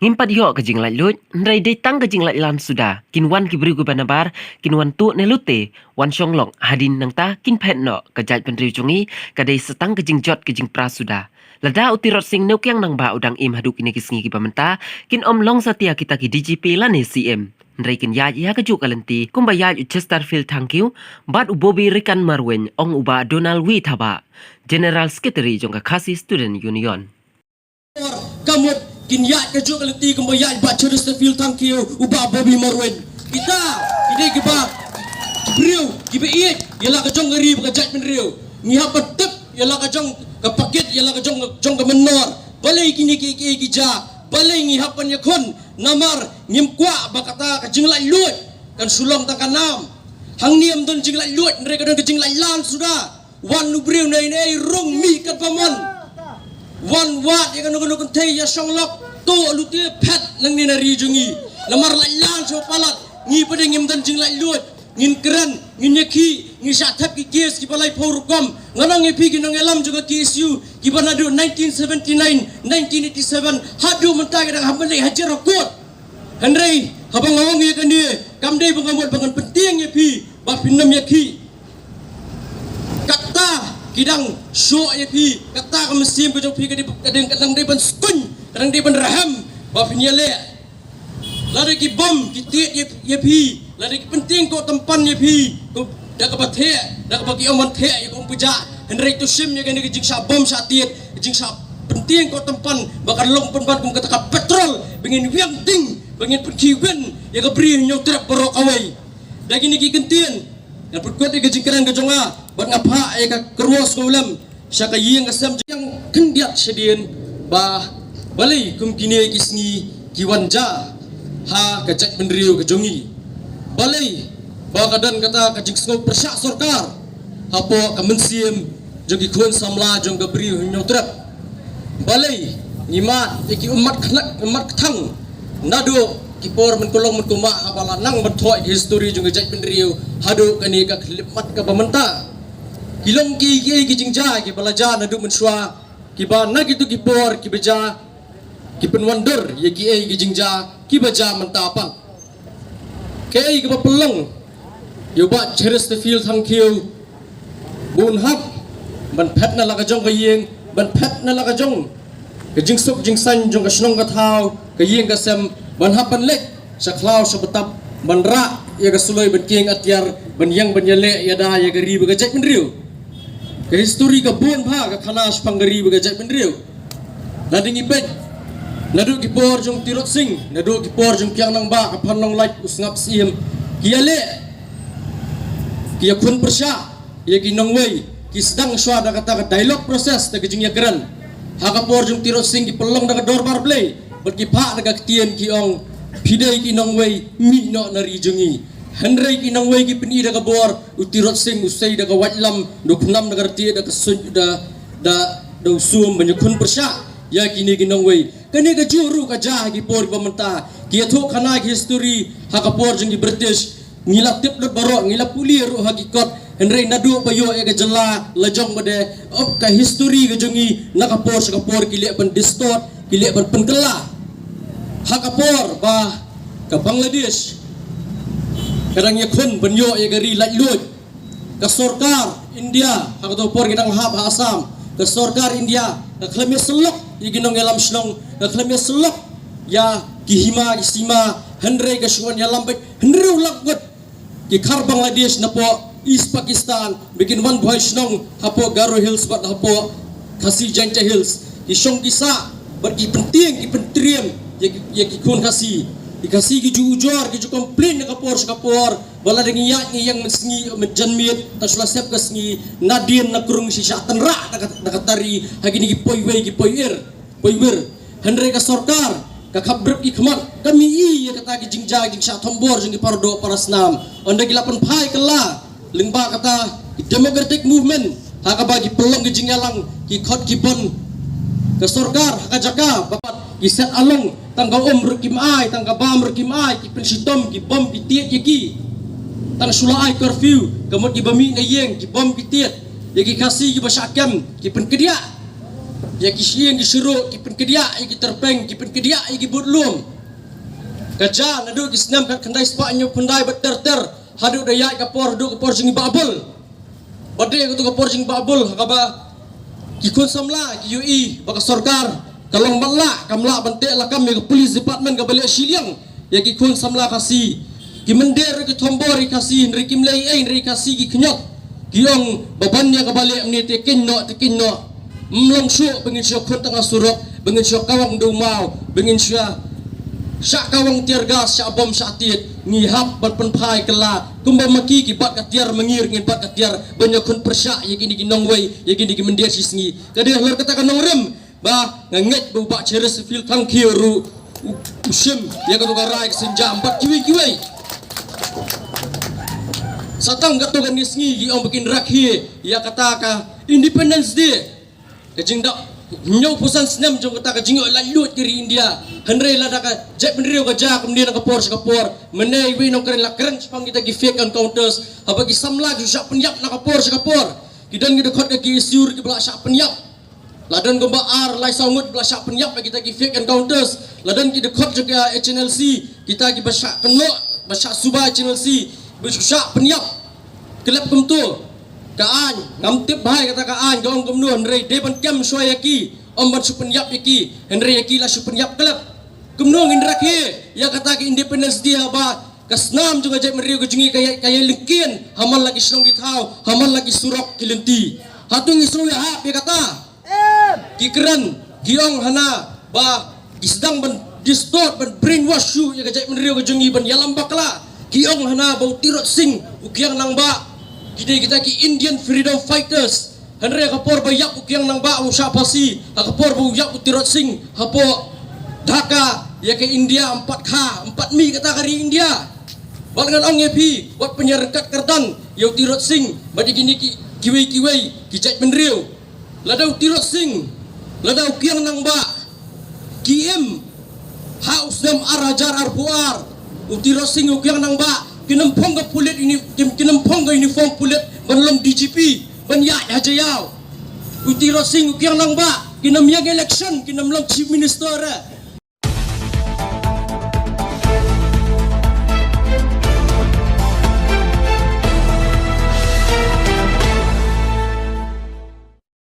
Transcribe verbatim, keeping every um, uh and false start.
Ngim pat ïoh ka jinglaitluid, hynrei dei tang ka jinglaitlan suda. Kin wan ki briew kiba nabar, kin wan tuh ne lute, wan shong lok, hadien nangta kin phet noh. Ka jaitbynriew jong ngi ka dei sa tang ka jingjot ka jingpra suda. Lada u Tirot Sing ne u Kiang Nangbah u dang im haduh kine ki sngi kiba mynta, kin ym long satia kita ki D G P lane C M. Hynrei kin ïaid ïa kajuh ka lynti kumba ïaid u Chesterfield Thangkhiew bad u Bobby Rikan Marwein, ong u Bah Donald W Thabah, General Secretary jong ka Khasi Student Union. Ka mut kin ïaid kajuh ka lynti kumba ïaid Bah Chesterfield Thangkhiew, u Bah Bobby Marwein. Kita ki dei kiba briew kiba ïeit ïa la ka jong ka ri bad ka jaitbynriew. Ngi hap ban tip ïa la ka jong ka pakit, ïa la ka jong, jong ka mynnor. Balei kine ki, ki, ki jia, balei ngi hap ban ïakhun? Namar ngim kwah ba kata ka jinglaitluid kan shu long tang ka nam. Hangne ym don jinglaitluid, hynrei ka don ka jinglaitlan suda. Wan u briew nei nei rung mih katba mon. Wan wad ïa kano kano kynthei ïa shong lok, tuh lute, phet nangne na ri jong ngi. Namar laitlan sha palat, ngi pat de ngim don jinglaitluid. Ngin kren, ngin ïakhih, ngi shah thep ki case kiba laiphew rukom. Ngan ong ïa phi ki nongïalam jong ka K S U kiba naduh nineteen seventy-nine, nineteen eighty-seven haduh mynta ki dang hap ban leit hajar ha court. Hynrei haba nga ong ïa kane, kam dei ba nga mut ba ngan pyntieng ïa phi ba phin ym ïakhih. Kata ki dang shoh ïa phi, kata ka mynsiem ka jong phi ka dei, ka dei, ka dang dei ban skun, ka dang dei ban rhem ba phin ïaleh. Lada ki bom ki tied ïa, ïa phi, lada ki pyntieng koh tympan ïa phi, ko da kaba theh, da kaba ki ong ban theh ïa ka umphniang. Hynrei to shim ïa kane ka jingshah bom shah tied, ka jingshah pyntieng koh tympan ba kan long pynban kum kata ka petrol ba ngin wiang ding, ba ngin pynkhih win ïa ka Bri Hynñiewtrep baroh kawei. Da kine ki kyntien ngan pynkut ïa ka jingkren ka jong nga bad nga phah ïa ka kyrwoh sngewlem sha ka ïing ka sem jong nga khyndiat shadien ba balei kum kine ki sngi ki wan jia ha ka jaitbynriew ka jong ngi. Balei ba ka don kata ka jingsngew pyrshah sorkar hapoh ka mynsiem jong ki khun samla jong ka Bri Hynñiewtrep. Balei ngi mad ïa ki ummat khlak ummat kthang naduh ki por mynkulong mynkulmah haba la nang ban thoh ïa ka histori jong ka jaitbynriew haduh kane ka khyllipmat kaba mynta. Ki long ki, ki, ki jingjia kiba la jia naduh mynshuwa, kiba na kito ki por kiba jia ki pynwandur ïa kiei ki jingjia kiba jia mynta pat. Kaei kaba pynlong ïa u Bah Chesterfield Thangkhiew ba un hap ban phet na la ka jong ka ïing, ban phet na la ka jong ka jingsuk jingsaiñ jong ka shnong ka thaw, ka ïing ka sem, ban hap ban leit sha khlaw sha btap ban rah ïa ka suloi ban kieng atiar ban ïeng ban ïaleh ïada ïa ka ri bad ka jaitbynriew. Ka histori ka bun bha ka khana shaphang ka ri bad ka jaitbynriew. Lada ngi peit naduh ki por jong Tirot Sing, naduh ki por jong Kiang Nangbah, ka Phan Nonglait, u Sngap Syiem, ki ïaleh, ki ïakhun pyrshah ïa ki nongwei, ki sdang shuwa da kata ka dialogue process, da ka jingïakren. Ha ka por jong Tirot Sing ki pynlong da ka dorbar Blei bad ki phah da ka ktien, ki ong, phi dei ki nongwei, mih noh na ri jong ngi. Hynrei ki nongwei ki pyni da ka bor, u Tirot Sing u sei da ka waitlam, da u khnam da ka rtieh, da ka suiñ, da, da, da u sum ban ïakhun pyrshah ïa kine ki nongwei. Kane kajuh ruh ka jia ha ki por ba mynta. Ki ïathuh khana ki histori ha ka por jong ki British. Ngi la tip lut baroh, ngi la pule ruh ha ki kot. Hynrei naduh ba ïoh ïa ka jylla lajong ba dei, ap ka histori ka jong ngi na ka por sha ka por ki leh ban distort, ki leh ban pynkylla. Ha ka por ba ka Bangladesh ka dang ïakhun ban ïoh ïa ka ri laitluid, ka sorkar India, ha kato por ki dang hap ha Assam, ka sorkar India ka khlem ïasyllok ïa ki nongïalam shnong, ka khlem ïasyllok ïa ki hima ki sima, hynrei ka shu wan ïalam beit hynriew lak ngut ki khar Bangladesh napoh East Pakistan ba kin wan buhai shnong hapoh Garo Hills bad hapoh Khasi Jaintia Hills. Ki shong ki sah bad ki pyntieng ki pyntriem ïa ki, ïa ki khun Khasi. Ki Khasi ki ju ujor, ki ju complain na ka por sha ka por. Ba lada ngi ïaid ngi ïeng mynsngi mynjanmiet, tang shu la sep ka sngi, nadien na krung shisha tynrah da ka, da ka tari ha kine ki poiwei ki poiwir, poiwir. Hynrei ka sorkar ka khapbrip ki khmat, ka mih ïa kata ki jingjia jingshah thombor jong ki paradoh parasnam. Ynda ki la pynphai kylla lyngba kata ki democratic movement, ha kaba ki pynlong ki jingïalang, ki khot ki bom. Ka sorkar ha ka jaka ba pat ki set along, tang ka um ruh kim ai, tang ka bam ruh kim ai, ki pynshitom, ki bom ki tied ïa ki. Tang shu la ai curfew, ka mut kiba mih na ïing, ki bom ki tied ïa ki Khasi kiba shah kem, ki pynkdiah. Ïa ki shyieng ki shyruk, ki pynkdiah ïa ki tyrpeng, ki pynkdiah ïa ki bud lum. Ka ja naduh ki snem khatkhyndai spah hynñiewphew khyndai bad ter ter haduh da ïaid ka por, haduh ka por jingbahbul. Bad dei kato ka por jingbahbul ha kaba ki khun samla ki ïohi ba ka sorkar ka long matlah, kam lah ban teh lakam ïa ka police department kaba leh shiliang ïa ki khun samla Khasi. Ki mynder ki thombor ïa Khasi, hynrei kim leh ei ei, hynrei Khasi ki khñiot. Ki ong ba ban ïa kaba leh mynne te kynnoh, te kynnoh. Ym long shuh ba ngin shu khun tang ha surok, ba ngin shu kawang da u maw, ba ngin shu shah kawang tear gas, shah bom, shah tied. Ngi hap ban pynphai kylla kumba ma ki ki bat ka tiar, ma ngi ruh ngin bat ka tiar ban ïakhun pyrshah ïa kine ki nongwei, ïa kine ki mynder shisngi. Ka dei halor kata ka nongrim ba nga ngeit ba u Bah Cheristerfield Thangkhiew ruh u, u shim ïa kato ka rai ka sienjam bad kiwei kiwei. Sa tang kato kane sngi ki ong ba kin rakhe ïa kata ka Independence Day, ka jingdap hynñiewphew san snem jong kata ka jingïoh laitluid ka ri India. Hynrei lada ka jaitbynriew ka jia kumne na ka por sha ka por, mynne iwei i nongkren la kren shaphang kita ki fake encounters, haba ki samla ki shah pynïap na ka por sha ka por. Ki don ki dkhot ka KSU ruh kiba la shah pynïap. La don kumba ar lai saw ngut ba la shah pynïap ha kita ki fake encounters. La don ki dkhot jong ka HNLC, kita kiba shah kynnoh, ba shah suba HNLC, ba shu shah pynïap. Khlem kumto, ka aiñ, ngam tip bha ïa kata ka aiñ ka ong kumno, hynrei dei ban kem shuwa ïa ki, ym ban shu pynïap ïa ki, hynrei ïa ki la shu pynïap khlem. Kumno ngin rakhe ïa kata ka Independence Day haba ka snam jong ka jaitbynriew ka jong ngi ka ïai, ka ïai lyngkien ha man la ki shnong ki thaw, ha man la ki surok ki lynti? Hato ngi sngew ïahap ïa kata? Ki kren, ki ong hana ba ki sdang ban distort, ban brainwash shuh ïa ka jaitbynriew ka jong ngi ban ïalam bakla. Ki ong hana ba u Tirot Sing, u Kiang Nangbah, ki dei kita ki Indian freedom fighters. Hynrei ha ka por ba ïap u Kiang Nangbah u shah phasi, ha ka por ba u ïap u Tirot Sing hapoh Dhaka, ïa ka India ym pat kha, ym pat mih kata ka ri India. Bad ngan ong ïa phi, wat pynïaryngkat kyrdan ïa u Tirot Sing bad ïa kine ki, kiwei kiwei ki jaitbynriew. Lada u Tirot Sing, lada u Kiang Nangbah ki im ha u snem ar hajar arphew ar, u Tirot Sing, u Kiang Nangbah kin ym phong ka pulit uni-, kin, kin ym phong ka uniform pulit ban long DGP, ban ïaid ha Jaïaw. U Tirot Sing, u Kiang Nangbah kin ym ïeng election, kin ym long chief minister eh.